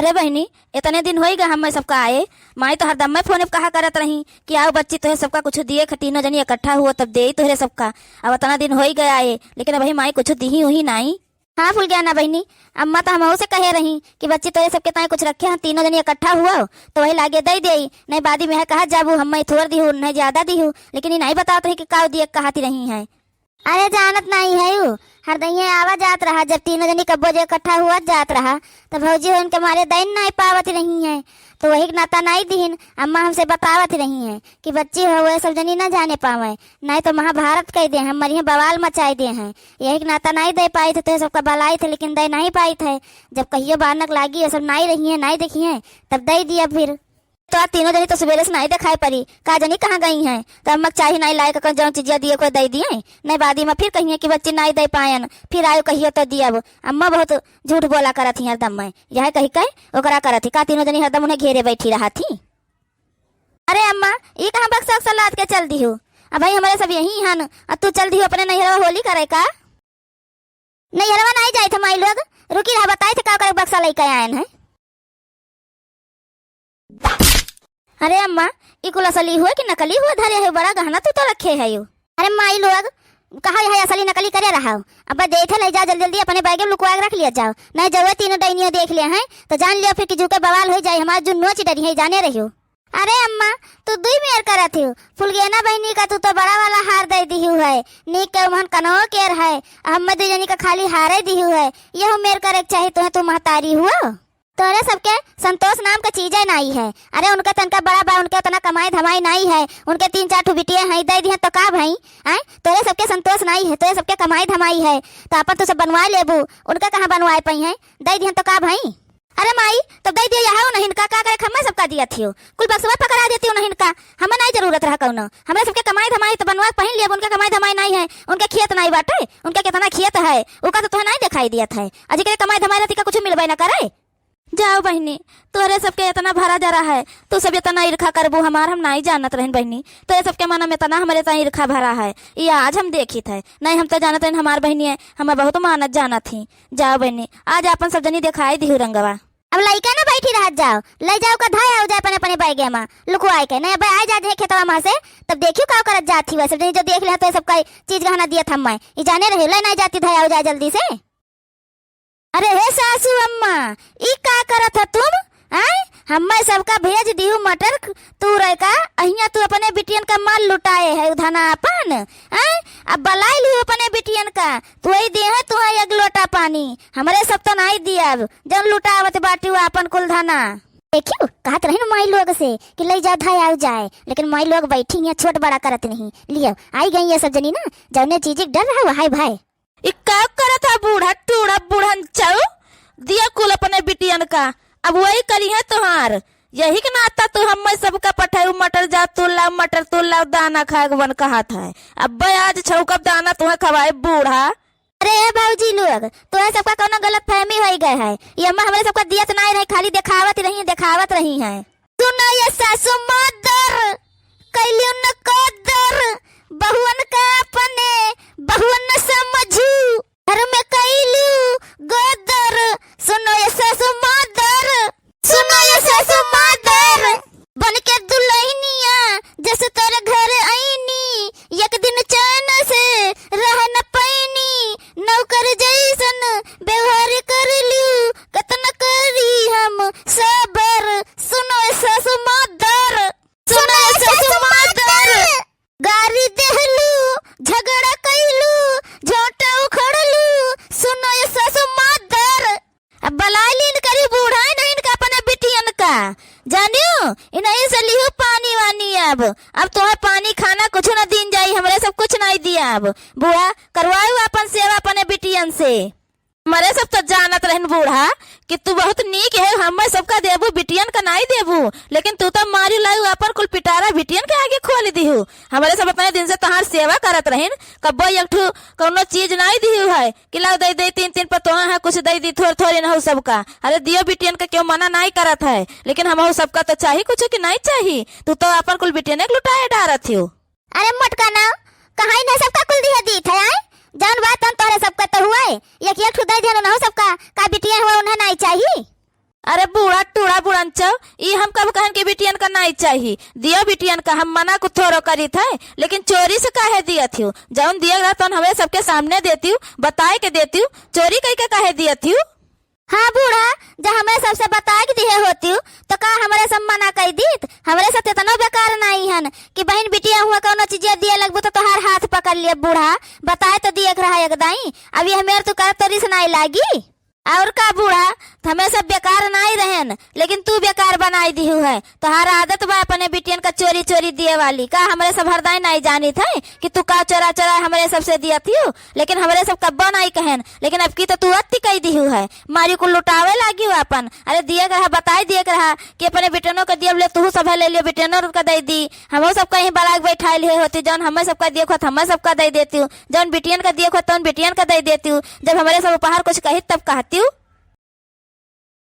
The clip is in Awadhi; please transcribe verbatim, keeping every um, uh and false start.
अरे बहिनी, इतने दिन होई गए हम्मे सबका आए। माई तो हरदम में फोन पे कहा करत रही कि आओ बच्ची, तोहे सबका कुछ दिए ख-, तीनों जनी इकट्ठा हुआ तब देई तोहरे सबका। अब इतना दिन होई गए आए, लेकिन अबही माई कुछ दिही उही नाई। हाँ फुलगेना बहिनी, अम्मा तो हमहू से कहे रही कि बच्ची, तोहरे सबके ताई कुछ रखे हैं, तीनों जनी इकट्ठा हुआ तो वही लागे दई देई, नहीं बादी में है कहा जाबू, हम्मे थोर दिहू, उन्हें ज्यादा दिहू, लेकिन ये नहीं बतावत रही कि काव दिए कहती रही हैं। अरे जानत नाई है उ, हरदइये आवा जात रहा, जब तीनों जनी कब्बो जे इकट्ठा हुआ जात रहा, तो भौजी हो इनके मारे दैन नाई पावत रही हैं, तो वही के नाता नाई दिहिन। अम्मा हमसे बतावत रही हैं कि बच्ची हो, वह सब जनी ना जाने पावे, नाई तो महाभारत कह दे हैं, मरिये बवाल मचाई दे हैं। यही के नाता नाई दे पाई थे, तो सबका बलाई थे, लेकिन दे नहीं पाई थे। जब कहियो बानक लागी, ये सब नाई रही हैं, नाई देखी हैं, तब दे दिया फिर। तो आज तीनों जनी तो सुबेरे से नाई देखाई पड़ी, का जनी कहाँ गई हैं? तो अम्मा के चाही नाई लाए, कौन जौन चीजिया दिए कोई दे दिए, नहीं बादी में फिर कहिए कि बच्ची नाई दे पायन, फिर आयो कहियो तो दियब। अम्मा बहुत झूठ बोला करत ही हरदम में, यह कही कह ओकरा करत ही, का तीनों जनी हरदम उन्हें घेरे बैठी रहा थी। अरे अम्मा, ई कहाँ बक्सा उक्सा लाद के चल दिहू? अब भाई हमारे सब यही हन, अब तू चल दिहू अपने नैहरवा होली करे का? नैहरवा नाई जाए थे माई लोग, रुकी रहा, बताए थे का करे बक्सा लेके आयन है। अरे अम्मा, ई कुल असली हुआ कि नकली हुआ धरे है? बड़ा गहना तू तो रखे है यू। अरे माई लोग, कहा यह असली नकली करे रहा हो? अब देखे ले जाओ जल्दी जल्दी अपने बैगे में लुकवा के रख लिया जाओ, नहीं जब तीनों डैनियों देख ले हैं तो जान लियो फिर कि जूके बवाल हो जाए, हमार जो नोच डरी है जाने रहियो। अरे अम्मा, तू दुई मेर करत हियो। फुलगेना बहिनी का तू तो बड़ा वाला हार दे दिहू है, नीक के उमहन कनवो केर है, हम्मे दुई जनी का खाली हारे दिहू है। यहू मेर करे के चाही तुहे, तू महतारी हुआ। तोरे सबके संतोष नाम का चीजे नाई है। अरे उनका तनका बड़ा बा, उनके उतना कमाई धमाई नाई है, उनके तीन चार ठो बिटिया हैं, दे दिहन तो का भई? आय, तोरे सबके संतोष नाई है, तोरे सबके कमाई धमाई है, तो अपन तू सब बनवाए लेबू, उनका कहाँ बनवाए पई है, दे दिहन तो का भई? अरे माई, तब दे दियो यहाँ उन्हन का, का करे हम्मे सबका दिया थियो? कुल बक्सवा पकड़ा देती उन्हन का, हमें नाई जरूरत रहा कौनो। हमरे सबके कमाई धमाई तो बनवा के पहिन लिया, उनके कमाई धमाई नाई है, उनके खेत नाई बाटे, उनके कितना खेत है, उका तो तुहे नाई दिखाई दियत है। अजी के कमाई धमाई रहती का कुछ मिलबे ना करे। जाओ बहिनी, तोहरे सबके इतना भरा जरा है, तू सब इतना ईर्खा करबू हमार, हम नाई जानत रहन बहिनी। तोहरे सबके मन में इतना हमरे ताई ईर्खा भरा है, ये आज हम देखित है, नहीं हम तो जानत रहन हमार बहिनी है, हमें बहुत मानत जानत ही। जाओ बहिनी, आज आपन सब जनी दिखाई दिहू रंगवा। अब लइका ना बैठी रहत जाओ, ले जाओ का धाय आओ जाए अपने अपने बैगे में लुकवाए के। नहीं अब आ जा जे खेतवा में से, तब देखियो का करत जात ही वैसे। नहीं जो देख ले तो सबका चीज गहना दिया था मैं, ई जाने रहे ले नहीं जाती धाय आओ जाए जल्दी से। अरे हे सासू अम्मा, ई का करत ह तुम? आय, हम्मे सबका भेज दिहू मटर क-, तू रह का, अहिया तू अपने बिटियन का माल लुटाए है उधना अपन, आय, अब बलाई लिहू अपने बिटियन का, तू ही दे है तुहे एक लोटा पानी, हमरे सब तो नाई दियब, जौन लुटावत बाटी वो आपन कुल धना। देखियो, कहत रही न माई लोग से कि ले जाओ धाय आओ जाए, लेकिन माई लोग बैठी हैं छोट बड़ा करत नहीं। लियो, आई गई ये सब जनी ना, जौने चीज के डर रहा वहाई भाई। ई का करत है बूढ़ा टूढ़ा बूढ़न चाऊ? दिया कुल अपने बिटियन का, अब वही करी है तोहार। यही के नाता तू हम्मे सबका पठाऊ मटर जा तू लाओ, मटर तू लाओ, दाना खाए के मन कहत है। अब्बे आज छौकब दाना तुहे खवाए बूढ़ा। अरे ए भौजी लोग, तोहे सबका कौनो गलत फहमी होई गए है। ये अम्मा हमरे सबका दियत नाई रही, खाली देखावत रही, देखावत रही है। सुनो ये सासू मादर, कैलियो न कदर, बहुअन का अपने बहुअन न समझू, घर में कैलियो गदर। सुनो ये सासू मादर, सुनो ये सासू मादर, बन के दुल्हनिया जैसे तोरे घर आईनी, एक दिन चैन से रह न पैनी, नौकर जैसन व्यवहार कर लियो, कतना करी हम सबर। सुनो ए सासू मादर, सुनो ए सासू मादर, गारी देहलू, झगड़ा कैलू, झोंटा उखड़लू, सुनो ए सासू मादर। अब बलाई लीन करी बूढ़ा, नहीं इनका अपने बिटियन का, जानियो, इन्हीं से लिहू पानी वानी अब। अब तोहे पानी खाना कुछ न दीन जाई, हमरे सब कुछ नहीं दिया अब। बुआ, करवाऊ अपन सेवा अपने बिटियन से। हमरे सब तो जानत रहन बूढ़ा कि तू बहुत नीक है, हम्मे सबका देबू, बिटियन का नाई देबू, लेकिन तू तो मारी लाऊ अपन कुल पिटारा बिटियन के आगे खोल दिहू। हमरे सब इतने दिन से तोहार सेवा करत रहन, कब्बो एक ठू कौनो चीज नाई दिहू है कि लाओ दे दे, तीन तीन पतोहा है, कुछ दे दी थोर थोर इनहू सबका। अरे दियो बिटियन का क्यों मना नाई करत है, लेकिन हमहू सबका तो चाही कुछ कि नाई चाही। तू तो अपन कुल बिटियन एक लुटाए डारत हियो। अरे मोटका ना, कहाँ इन्हें सबका कुल दिहे दीत है, आय? जौन बात तौन तोहरे सबका तो हुआ है, एक एक ठू दे दिहन उन्हों सबका, का बिटिया हुआ उन्हें नाई चाही? अरे बूढ़ा टूढ़ा बुढ़नचौ, ई हम कब कहन कि बिटियन का नाई चाही? दियो बिटियन का, हम मना को थोड़ो करीत है, लेकिन चोरी से काहे दियत हियो? जौन दिए रहा तौन हमरे सबके सामने देतियो, बताए के देतियो, चोरी कई के काहे दियत हियो? हाँ बूढ़ा, जब हमरे सबसे बताए के दिहे होतियो, तो का हमरे सब मना कई दीत? हमरे सब इतनो बेकार नाई हन कि बहिन बिटिया हुआ कौनो चीजे दिए लगबू तो तोहार हाथ पकड़ लिए बूढ़ा। बताए तो दिए के रहा एक दाई, अब यह मेर तू कर तोरी से नाई लागी। और का बूढ़ा, हमें सब बेकार नाई रहेन, लेकिन तू बेकार बनाई दिहू है। तोहार आदत बा अपने बिटियन का चोरी चोरी दिए वाली। का हमरे सब हरदाई नाई जानित है कि तू का चोरा चोरा हमरे सबसे दियत हियो? लेकिन हमरे सब कब्बो नाई कहेन, लेकिन अब की तो तू अति कई दिहू है, मारी को लुटावे लागी हो अपन। अरे दिए के रहा, बताई दिए के रहा कि अपने बिटियनों के दिए, बोले तू सब ले लियो, बिटियनों का दे दी। हमहू सब कहीं बराग बैठाए लिए होती, जौन हमें सबका दिए खोत हमें सबका दे देती हूँ, जौन बिटियन का दिए खोत तौन बिटियन का दे देती हूँ। जब हमरे सब उपहार कुछ कही तब कहती हूँ।